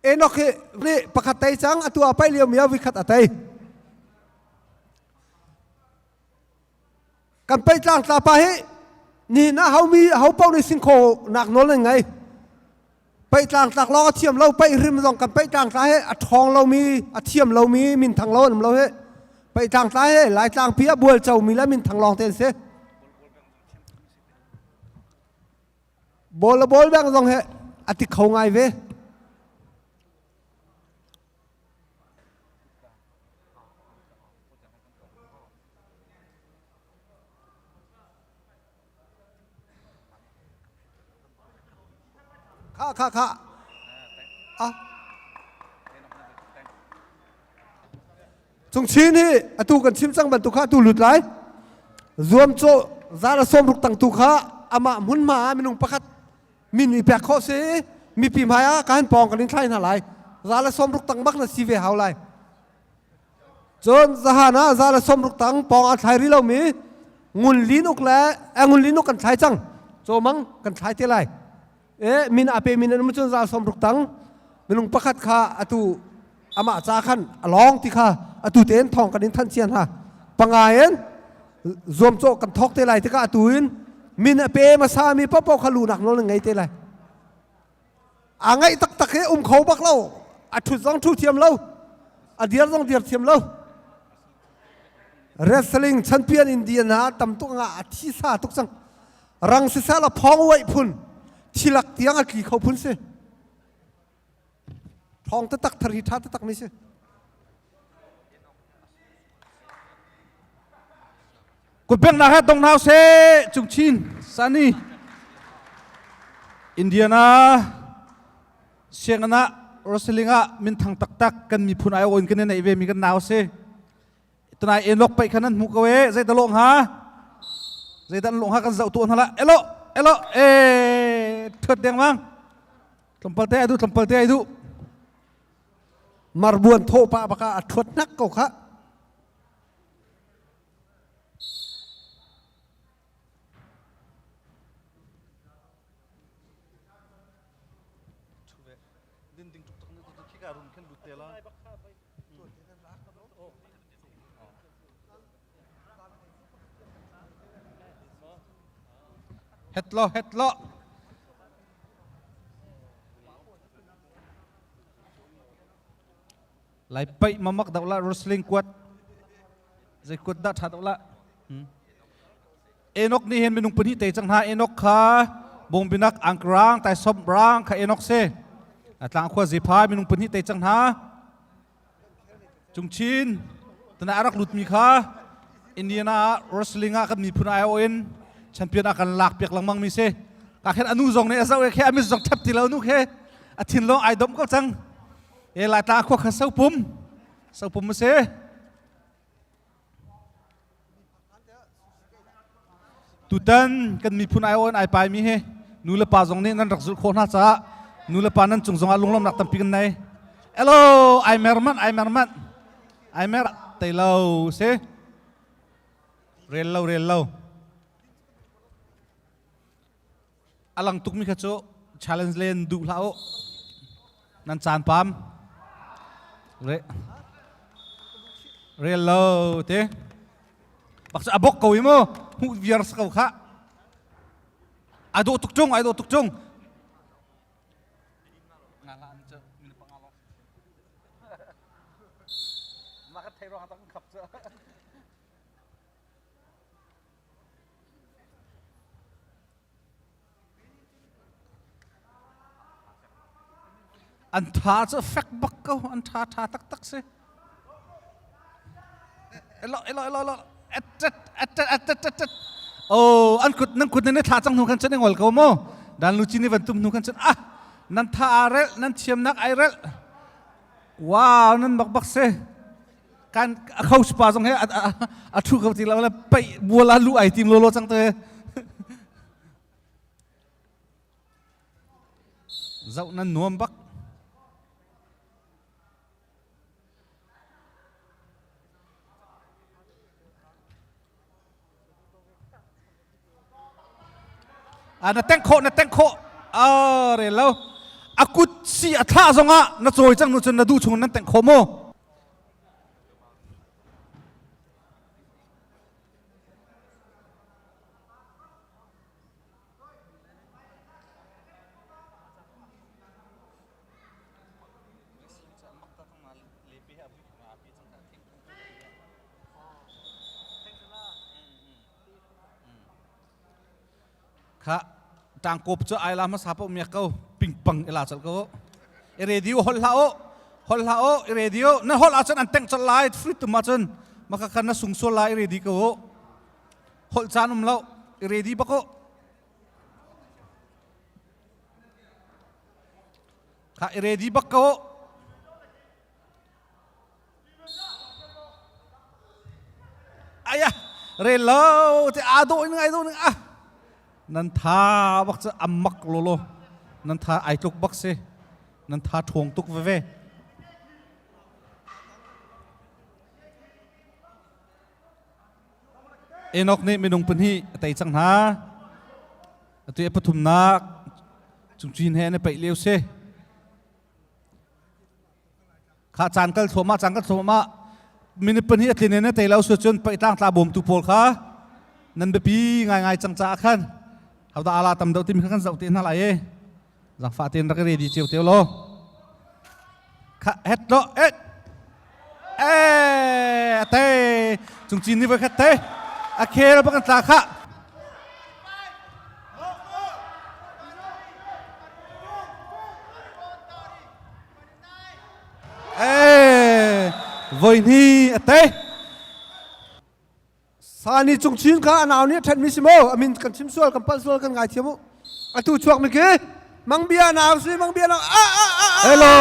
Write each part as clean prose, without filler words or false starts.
Enoch hi nih pakhat tei cang atu a paih lio mi ah vikhat a tei. Kan paih tlang tla pa hi nihin ah homi ho paoh nih singkhaw nak nawl nan ngei. Paih tlang tlak lawng a thiam lo, paih hrim zong kan paih tlang tla hi a ṭhawng lomi, a thiam lomi minthang lo an um lo hi. Paih tlang tla hi Laitlang pi ah bual comi le minthang lawng te an si. Ball le ball bang zong he a ti kho ngai ve. Kha kha kha. Ah. Cungchin hi atu kan chim cang bantuk kha atu lut lai. Zuamcawh zara sawmruk tangtu kha amah hmunhma ah minung pakhat min i pek khawh si mipi hmai ah ka han pawng kan in thlai hna lai. Zala sawmruk tang bak na si ve hau lai. Cun zahan ah zala sawmruk tang pawng a thlai rih lomi ngun lin uk le ngun lin uk kan thlai cang. Cawmang kan thlai te lai. E min a pe min an um cun zal sawmruk tang minung pakhat kha atu amah ca khan a lawng ti kha atu tein thong kan in thanh cian ha panga in zuamcawh kan thok te lai tikah atu in min a pe hmasa mi popo kha lunak nawl ngei te lai a ngaih taktak hi um kho bak lo a thut zong thu thiam lo a dir zong dir thiam lo wrestling champion India na tam tuk nga a thi sa tuk cang Rang siseh la phong uaih phun thilak tiang a tli kho phun si. Thong taktak thar hi tha taktak mi si. Kutbengnak he dong hna se Cungchin Sani Indiana sianginn ah wrestling ah minthang taktak kan miphun ai in kan nei ve mi kan nau si. Tunai enlok paih khan nan hmu ko e zei da lawh hnga zei dah lawh hnga kan zoh tu hna la elo elo e thuat deng mang tlawmpal te ai du tlawmpal te ai du Marbuan tho pa baka a thuat nak ko kha. Het lo het lo Lai paih mamak dau la wrestling kuat zei kuat dah tha dau la Enoch nih hin minung pahnih te cang hna Enoch kha bongbinak angkrang tai som rang kha Enoch se tlang khua zipha minung pahnih te cang hna Cungchin tana arak lut mi kha Indiana ah wrestling ah kan miphun ai in champion a kan lak piak lengmang mi si ka khen anu zong nih a zoh khe amis zong thap ti lo nu khe a thin long ai dom ko cang e lai tla khua kha so pum so pum se Tutan kan miphun aiawh in ai paimi hi nu le pa zong nih nan rak zulh khawh hna caah nu le pa nan cung zongah lunglawmhnak tampi kan nei. Hello, ai mer manh, ai mer manh. Ai mer tei lo si. Rel lo, rel lo. A lang tukmi kha cu challenge len duh hlah u. Nan caan pam. Re rel lo te. Bak cu a bok ko i mu. Hmuh viar sa ko kha. Ai dawh tuk tung, ai dawh tuk tung. An tha cu fek bak ko an tha tha taktak si elo elo elo elo et et et et et et et oh an kut nan kut ne thla cang hnu khan cun ngol ko mo dan lu chi ni van tum hnu khan cun ah nan tha arel nan thiamnak ai rel wow nan bak bak se kan a coach pa zong he a thu ko ti lo le paih bual a lu ai tim lolo cang te zoh nan nuam bak A na teng khawh na teng khawh a re lo. A kut si a thlah zongah na cawi cang nu cun na duh chung nan tengh khawh mu. Kha tangkop cu ai la hmasa paoh miak ko pingpang ila chal ko. I radio hol hlah u. Hol hlah u. I radio na hol ahcun an tengh colh lai free tum ahcun maka khan na sung sual lai i ready ko u. Holh caan um lo. I ready bak u. Kha i ready bak ko. Aya rel lo te aa dawh in ngai dawh ning ah nan tha bak cu amak lolo nan tha ai tluk bak si nan tha ṭhawng tuk veve. Enoch nih minung pahnih a tei cang hna. Atu i pathumnak cungcin he an i paih lio si. Kha caan kal thluahmah, caan kal thluahmah. Minute pahnih a tlin in a tei lo su cun paih tlangtla bawmtu pawl kha nan biapi ngaingai cang caah khan hodah ala tam deuh timi kha kan zoh te hna lai i zangfah tein rak i ready cio te law. Kha het lo et eh te cungcin ni voi khat te a khel bak an tla kha. Eh voi hni a te. Sani cung chin kha a nau nih a ṭhenmi si maw? A min kan chim sual, kan palh sual, kan ngaithiam u. Atu chuak mi khi Mangbia nau si, Mangbia nau. Ah ah ah. Hello.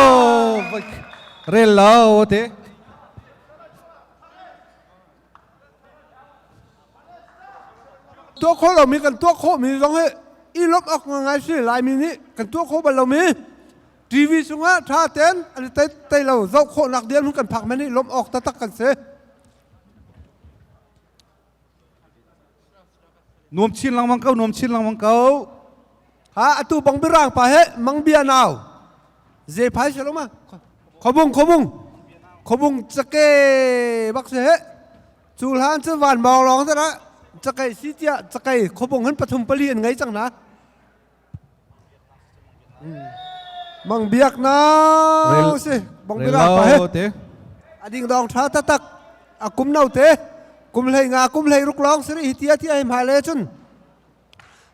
Rel lo te. Tuah khawh lomi kan tuah khawhmi zong hi i lawmh awk ngai si Laimi nih kan tuah khawh bal lomi TV chungah ṭha tein an i tei tei lo zoh khawhnak dirhmun kan phak men i lawmh awk taktak kan si. Nuam chin lengmang ko, nuam chin lengmang ko. Ha atu bang birang pa he mangbia nau. Ze phai se lo ma. Khobung khobung. Khobung chake bak se he. Cu hlan cu van mawng lawng tara chakei si tia chakei khobung hin pathum pali an ngei cang na. Mang biak nau si bang birang pa he. A ding dong tha tatak a kum no te kum hlei nga kum hlei ruk lawng siri hi tia tia hi hmai le cun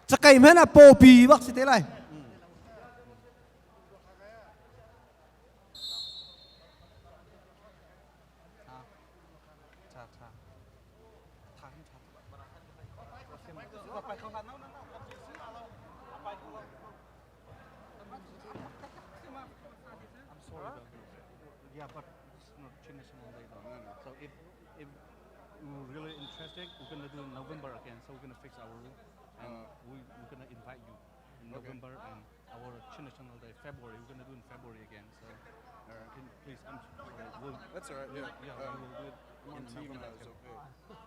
cakei men a pawpi bak si te lai. Yeah, but it's not traditional day though. No, no. So if if you're really interested, we're gonna do in November again. So we're gonna fix our room, and we're gonna invite you in November and our traditional day February. We're gonna do in February again. So can, please, I'm sorry. We'll, That's all right. Yeah. yeah, we will do it I'm on in team November. now. It's okay.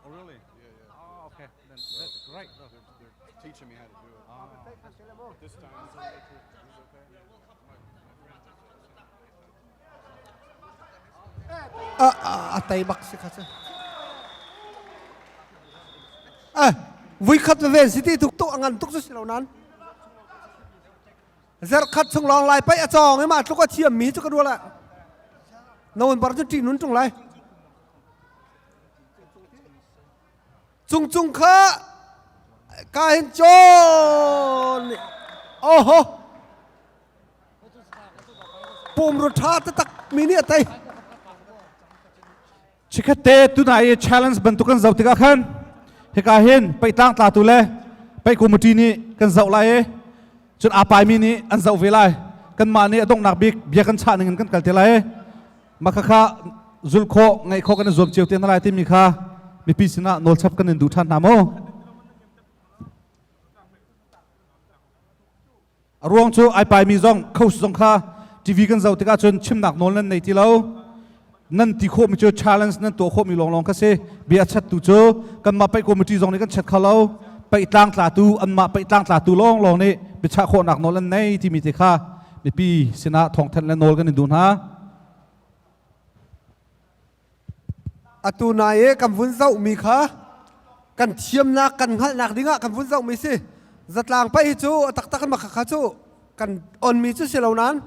Oh really? Yeah, yeah. Oh okay. Then that's great. They're, they're teaching me how to do it. Oh. This time, it's okay too. It's okay. A a tei bak si kha cu. Eh, vui khat ve si ti tuk tu angan tuk cu si lo nan. Zer khat chung lawng lai pai a cawng i mah tluk a thiam mi cu ka rual ah. No bar cu ṭih nun ṭung lai. Cung cung kha ka hin cawn. Oho. Pumru ṭha taktak mi nih a tei. Chikkhat te tunai i challenge bantuk kan zoh tikah khan hika hin peitlang tlatu le pei committee nih kan zoh lai i cun aa paimi nih an zoh ve lai. Kanmah nih a donghnak bik bia kan chah ning in kan kal te lai i mah khakha zulh khawh ngaih khawh kan i zuam cio te hna lai timi kha mipi sinah nawlchap kan in duh ṭhan hna mu. A ruang cu ai paimi zong coach zong kha TV kan zoh tikah cun chimnak nawl nan nei ti lo. Nan ti khawhmi cu challenge nan tuah khawhmi lawnglawng kha si. Bia chattu cu kanmah paih committee zong nih kan chat kho lo. Paih tlangtlatu anmah paih tlangtlatu lawnglawng nih biachah khawhnak nawl an nei timi te kha. Mipi sinah thawngthanh le nawl kan in duh hna. Atu nai i kan vun zohmi kha kan thiamnak kan hngalhnak dingah kan vun zohmi si. Zatlang paih hi cu a taktak in makha kha cu kan onmi cu si lo nain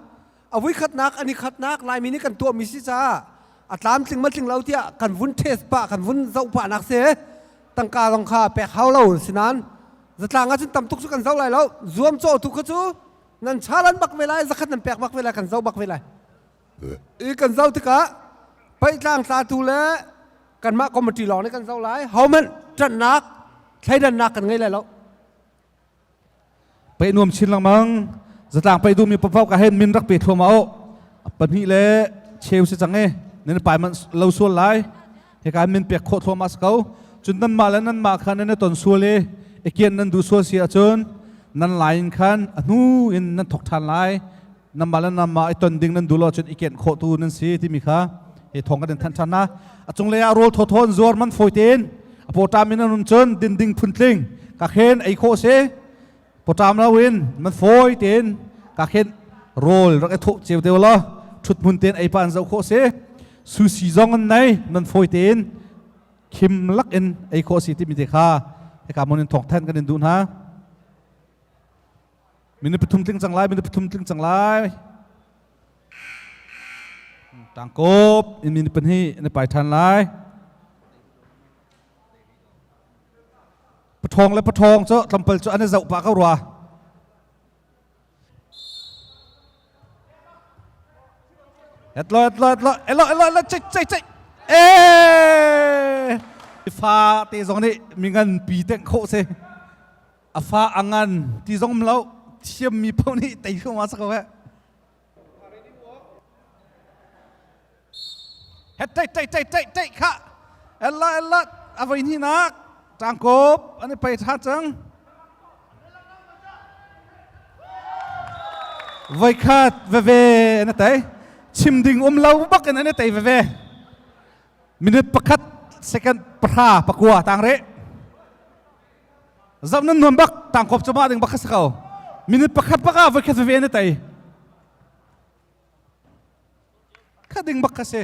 a vuikhatnak an i khatnak Laimi nih kan tuahmi si caah a tlamtling ma tling lo tiah kan vun test pah kan vun zoh pah nak si. Tangka zong kha pek hau lo si nain zatlang ahcun tam tuk cu kan zoh lai lo. Zuamcawh tu kha cu nan chalan bak ve lai, zakhat nan pek bak ve lai, kan zoh bak ve lai. I kan zoh tikah Paihtlang tlatu le kanmah committee lawng nih kan zoh lai. Hohmanh ṭanhnak, thleidannak kan ngei lai lo. Paih nuam chin lengmang. Zatlang paih duhmi paohpaoh ka hen min rak pe thluahmah u. Pahnih le cheu si cang e. Nan pai man lo sual lai. Hika min pek khawh thluahmah si ko. Cun nanmah le nanmah kha nan i ton sual i ikian nan duh sual si ahcun nan lai in khan a hnu in nan thok ṭhan lai. Nanmah le nanmah i ton ding nan duh lo ahcun i kenh khawh tu nan si timi kha hi thawng kan in thanh ṭhan hna. A cunglei ah rawl thawthaw an zuar man fawi tein a pawṭam in an um cun din ding phuntling ka khen ei khawh si. Pawṭam lo in man fawi tein ka khen rawl rak i thawh ceu te law ṭhuthmun tein ei pa an zoh khawh si. Sushi zong an nei man fawi tein khim lak in ei khawh si timi te kha hika mun in thawng thanh kan in duh hna. Minute pathum tling cang lai, minute pathum tling cang lai. Tangkop in minute pahnih na pai ṭhan lai. Pathawng le pathawng cu tlawmpal cu an i zoh pah ko rua. Etlo, etlo, etlo, elo, elo, elo, cei, cei, cei. Eh! Fa te zong nih mingan pi teng khawh si. A fa a ngan ti zong um lo thiammi paoh nih tei kho ma sa ko he. Het tei tei tei tei tei kha ella ella a voi hnih nak tangkop an i pei tha cang. Voikhat veve an i tei. Chim ding um lo bak in an i tei veve. Minute pakhat second pahra pakua tang re. Zam nan nuam bak tangkop cu mah ding bak kha si ko. Minute pakhat bak ah voikhat veve na tei. Kha ding bak kha si.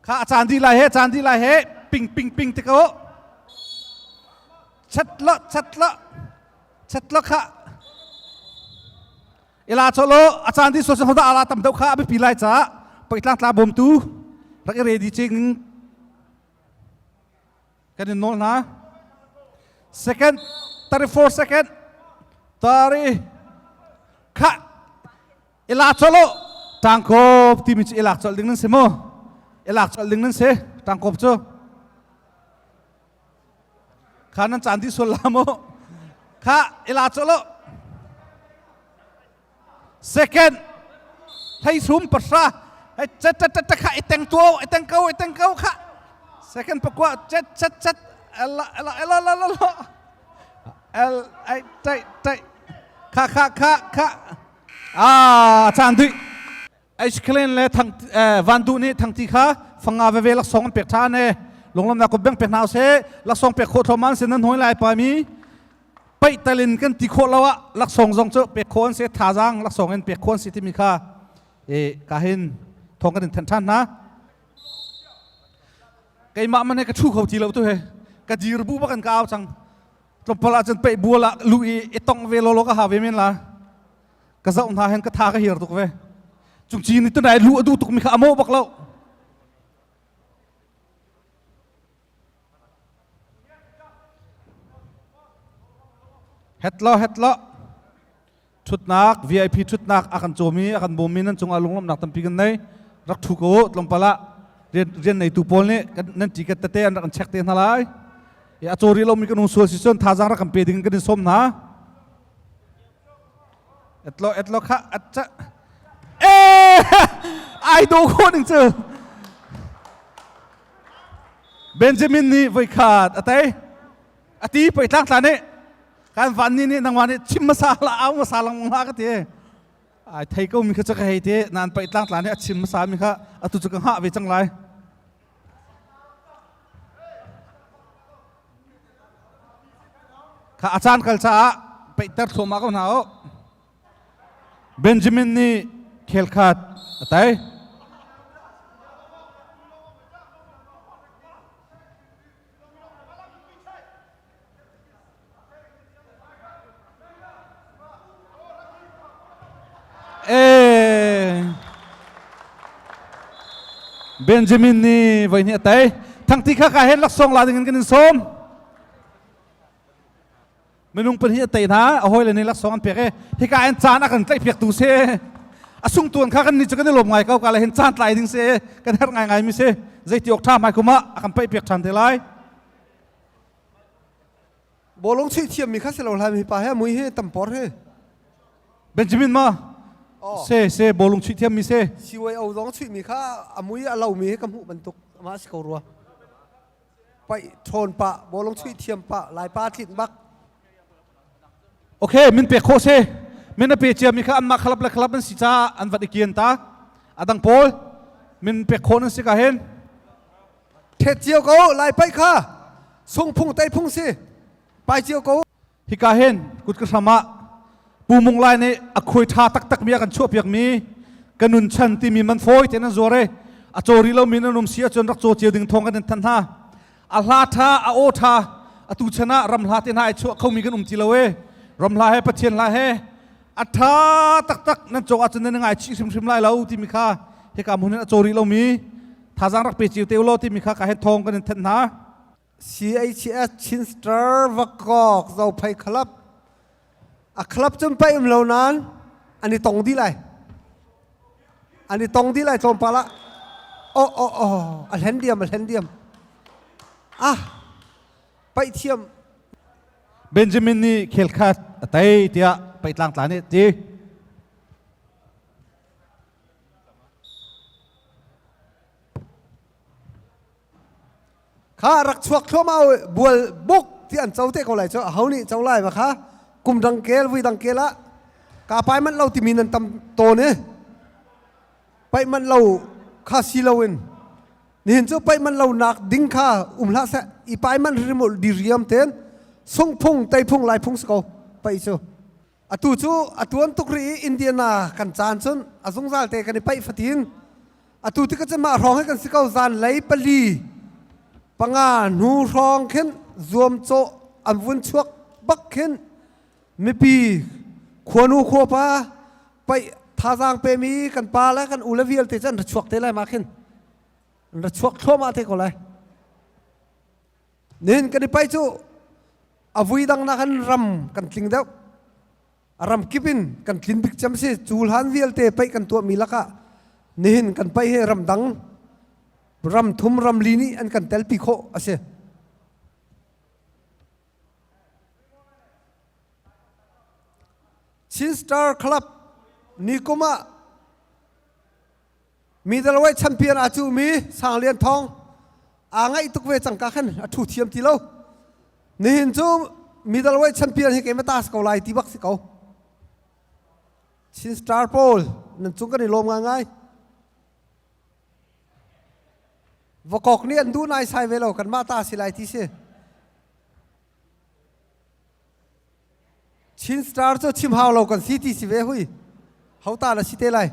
Kha a caan dih lai he caan dih lai he ping ping ping te ko. Chat lo chat lo chat lo kha ila cholo a caan di social hoda ala tam deuh kha a biapi lai caah paitlang tla bawmtu rak i ready ching kan in nawl hna second 34 second 30 kha ila cholo tangkop timi cu ilak chol ding nan si mu ilak chol ding nan si tangkop cu kha nan caan dih sual la mu kha ila cholo Second, thei sum pahra chat chat chat kha i teng tuo i teng ko i teng ko kha second pakua chat chat chat ela ela ela ela ela el ai tai tai kha kha kha kha ah chan dui Ice le thang van du nih thangti kha fanga veve laksawng an pek ṭhan e lunglawmnak kut beng pek hna usih laksawng pek khawh thluahmah an si nan hawi lai pa mi paih talin kan ti khawh lo ah laksawng zong cu pek khawh an si thazaang laksawng in pek khawh an si timi kha e ka hin thawng kan in thanh ṭhan hna keimah man he ka ṭhu kho ti lo tu he ka dir bu bak in ka au cang tlawmpal ah cun peih bual ah lu i i tong ve lawlaw ka ha ve men la ka zoh hna hen ka tha ka hir tuk ve cungci nih tunai lu a duh tuk mi kha a mawh bak lo het lo het lo thutnak VIP thutnak a kan cawmi a kan bawmmi nan cungah lunglawmhnak tampi kan nei rak thu ko tlawmpal ah rian neitu pawl nih nan ticket tete an rak an check te hna lai a caw rih lomi kan hung sual si cun thazaang rak kan pe ding kan in sawm hna Etlo etlo kha atcha eh ai do kho ning cu Benjamin nih voikhat a tei a ti pei tlang tla nih kan van ni nih nangmah nih chim hmasa la au hmasa lang la ka ti ai thei ko mi kha cu ka hei ti nan pei tlang tla nih a chim hmasa mi kha atu cu ka hngah ve cang lai Kha a caan kal caah Peihter thluahmah ko hna u. Benjamin nih khel khat a tei. Eh. Benjamin nih voi hnih a tei. Thangti kha ka hen laksawng la ding in kan in sawm. Minung pahnih a tei hna, a hawile nih laksawng an pek i hika in caan a kan tlaih piak tu si. A sung tuan kha kan nih cu kan i lawm ngai ko ka le hin caan tlai ding si kan herh ngai ngai mi si. Zeiti awk ṭha hmai kum ah a kan paih piak ṭhan te lai. Bawlung chuih thiammi kha si lo hlah mi pa he mui hi tampor hi. Benjamin ma? Oh. Se se bawlung chuih thiammi se. CYO zong chuihmi kha a mui a lomi hi ka hmuh bantuk amah si ko rua. Paih ṭhawn pah, bawlung chuih thiam pah, Laipa tlinh bak. Okay, min pek khawh se. Min a pe ciami kha anmah khalap le khalap an si caah an vat i kian ta. A dang pawl min pek khawh nan si ka hen. Thet cio ko lai paih kha sungphung teiphung si pai cio ko. Hika hin kut ka hram ah Pu Mung Lai nih a khuai ṭha taktak mi a kan chuahpiak mi ka nun chan timi man fawi tein an zuar i a caw rih lomi nan um si ahcun rak caw cio ding thawng kan in thanh hna. A hla ṭha, a aw ṭha, atu chan ah ram hla te hna ai chuah khomi kan um ti lo e. Ram hla he Pathian hla he a ṭha taktak nan cawk ahcun nan i ngaichih hrimhrim lai lo timi kha hika hmun hin a caw rih lomi thazaang rak pe cio te u law timi kha ka he thawng kan in thanh hna. CHS Chinster Vakok Zophei Club a club cun paih um lo nain an i tong dih lai an i tong dih lai tlawmpal ah oh oh oh a hlen diam a hlen diam ah paih thiam Benjamin nih khel khat a tei tiah paih tla nih ti. Kha rak chuak thluahmah u bual buk ti an co te ko lai cu aho nih co lai ma kha kum dang kel vui dang kel ah ka pai manh lo timi nan tam tawn i paih manh lo kha si lo in nihin cu paih manh lo nak ding kha um hlah seh i pai manh hrim di riam ten sungphung teiphung laiphung si ko paih cu Atu cu a tuan tuk rih i Indiana kan caan cun a zungzal te kan i paih fatin. Atu tik cun mah hrawng hi kan si ko zan lei pali panga hnu hrawng khin zuamcawh an vun chuak bak khin mipi khuanu khuapa paih thazaang pemi kan pa le kan u le vialte cu an ra chuak te lai ma khin an ra chuak thluahmah te ko lai. Nihin kan i paih cu a vui dang nak in ram kan tling deuh. A ram kip in kan tlin bik cem si. Cu hlan vialte paih kan tuahmi lakah nihin kan paih hi ram dang ram thum ram li nih an kan telpi khawh a si. Chin Star Club ni kum ah Middleweight champion aa cuhmi Sang Lian Thawng aa ngaih tuk ve cang ka khan a ṭhu thiam ti lo. Nihin cu middleweight champion hi keimah ta si ko lai ti bak si ko. Chin Star pawl nan cung kan i lawm ngaingai. Vakok nih an duh naisai ve lo kanmah ta si lai ti si. Chin Star cu chim hau lo kan si ti si ve hui. Ho ta na si te lai.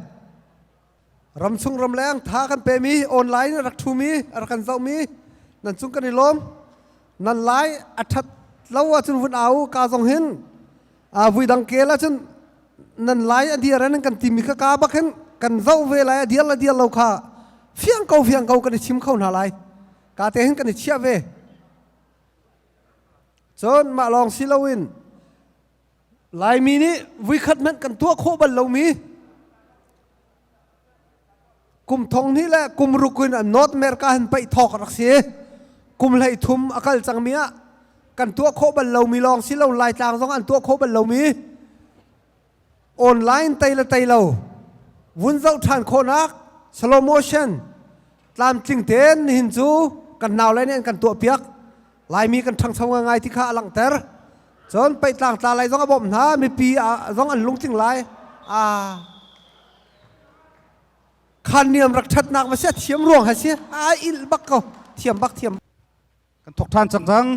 Ramchung ramleng tha kan pemi online rak thumi rak kan zohmi nan cung kan i lawm. Nan lai a that lo ahcun vun au ka zong hin a vui dang kel ahcun nan lai a diar an kan timi kha ka bak hin kan zoh ve lai a diar la diar lo kha fiang ko fiang ko kan i chim kho hna lai. Ka te hin kan i chiah ve. Cun mah lawng si loin Laimi nih vuikhat hmanh kan tuah khawh bal lomi kum thong hnih le kum ruk in North America hin paih thawk rak si. Kum hlei thum a kal cangmi ah kan tuah khawh bal lomi lawng si lo Laitlang zong an tuah khawh bal lomi online tei le tei lo vun zoh ṭhan khawhnak slow motion tlamtling tein nihin cu kan nau le nih an kan tuahpiak Laimi kan ṭhangcho ngai ti kha a langhter cun peihtlang tla lai zong a bawmh hna mipi zong an lungtling lai a khan niam rak ṭhatnak va si a thiam ruang ha si a il bak ko thiam bak thiam Kan thok ṭhan cang cang.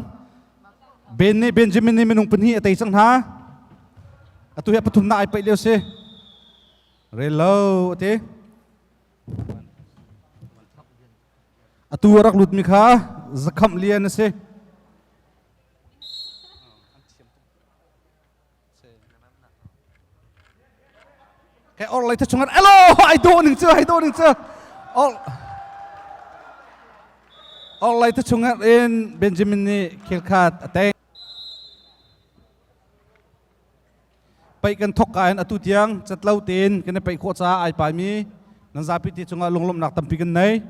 Ben nih Benjamin nih minung pahnih a tei cang hna. Atu hi pathum na ai paih lio si. Rel lo ati. Atu a rak lut mi kha zakhamh lian a si. Kai or lai ta chungar elo ai do ning chu ai do ning chu or or lai ta chungar in Benjamin nih khel khat a teng Paih kan thok ka in atu tiang catlo tein kan i paih khawh caah ai paimi nan zapi te cungah lunglawmhnak tampi kan nei.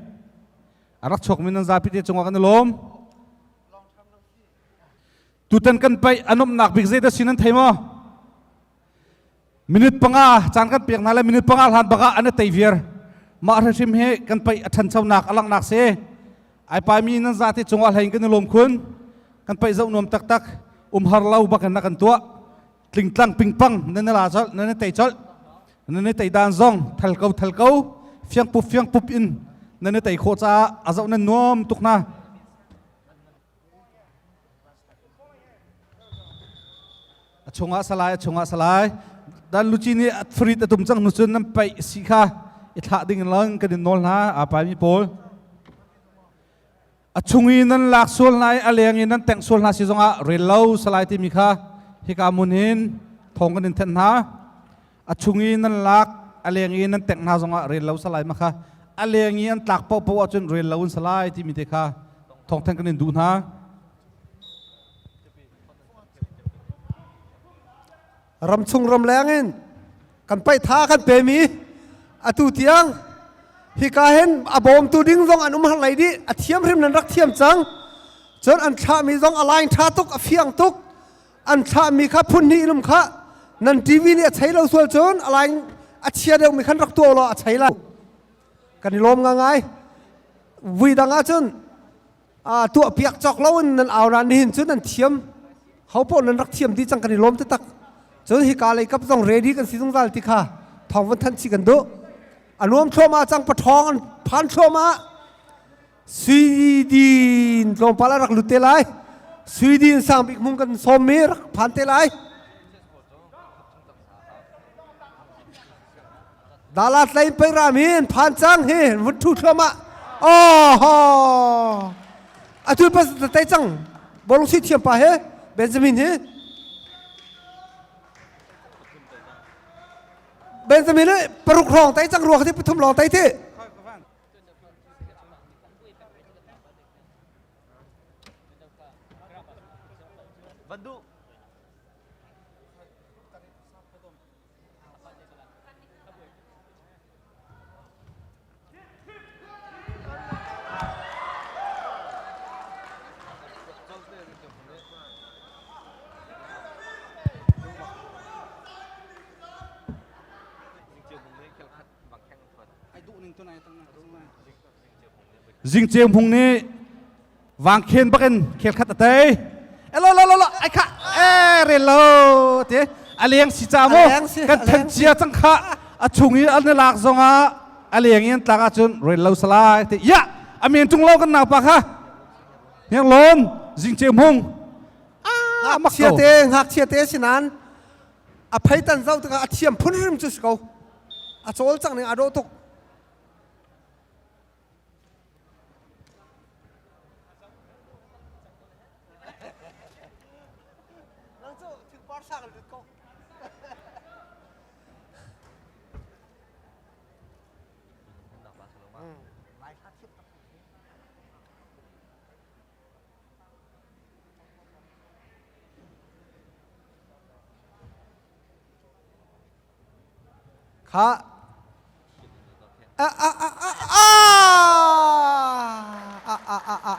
A rak chuakmi nan zapi te cungah kan i lawm. Tutan kan paih a nuamhnak bik zeidah si nan thei maw? Minute panga caan kan pek hna le minute panga hlan bak ah an i tei viar. Mah hrim hi kan paih a ṭhanchonak a langhnak si. Ai paimi nan zate cungah hlein kan i lawm khun. Kan paih zoh nuam taktak. Umhar lo bak in na kan tuah. Tlingtlang pingpang nan i la colh, nan i tei colh. Nan i tei dan zong thal ko thal ko fiang pup fiang pup in nan i tei khawh caah a zoh nan nuam tuk hna. A chungah salai, a chungah salai. Dan luci nih a thrit a tum cang nu cun nan paih si kha i thlah ding in lang kan in nawl hna aa paimi pawl. A chung i nan lak sual hna i a leng i nan tengh sual hna si zongah rel lo salai timi kha hika mun hin thawng kan in thenh hna. A chung i nan lak a leng i nan tengh hna zongah rel lo salai ma kha a leng i an tlak paohpaoh ahcun rel lo in salai timi te kha thawngthen kan in duh hna. Ramchung ramleng in kan paih tha kan pemi atu tiang hika hin a bawmtu ding zong an um har lei dih a thiam hrim nan rak thiam cang cun an thlahmi zong a line tha tuk a fiang tuk an thlahmi kha phun hnih lum kha nan TV nih a chei lo sual cun a line a chia deuh mi khan rak tuah law a chei lai kan i lawm nga ngai vui dang ah cun tuah piak cawk lo in nan au na nihin cu nan thiam ho paoh nan rak thiam dih cang kan i lawm taktak cun hika lei kap zong ready kan si zungzal ti kha thawng van thanh chi kan duh a nuam thluahmah cang pathawng an phan thluahmah Sweden tlawmpal a rak lut te lai Sweden sang bik mung kan sawm mi rak phan te lai Dalat lei pei ram hi an phan cang hi vun thu thluahmah. Oh ho. Atu pas tai cang. Bolong si thiam pa he Benjamin hi. Benjamin hi paruk rong tai cang ruak ti pathum long tai ti. Zingceu hmung nih Vangkhen bakin khel khat a tei. Elo lo lo lo ai kha e rel lo te a leng si cha mu kan than cia cang kha a chung i an lak zong ah a leng in tlak ahcun rel lo salai te ya a men tung lo kan nau pa kha heng lon jing che mung a mak chia te ngak chia te sinan a pheitan zau tikah a thiam phun rim chu si ko a chawl cang ning a do tuk Nang cu thingpar sang lut ko. Kha a a a a a a a a a.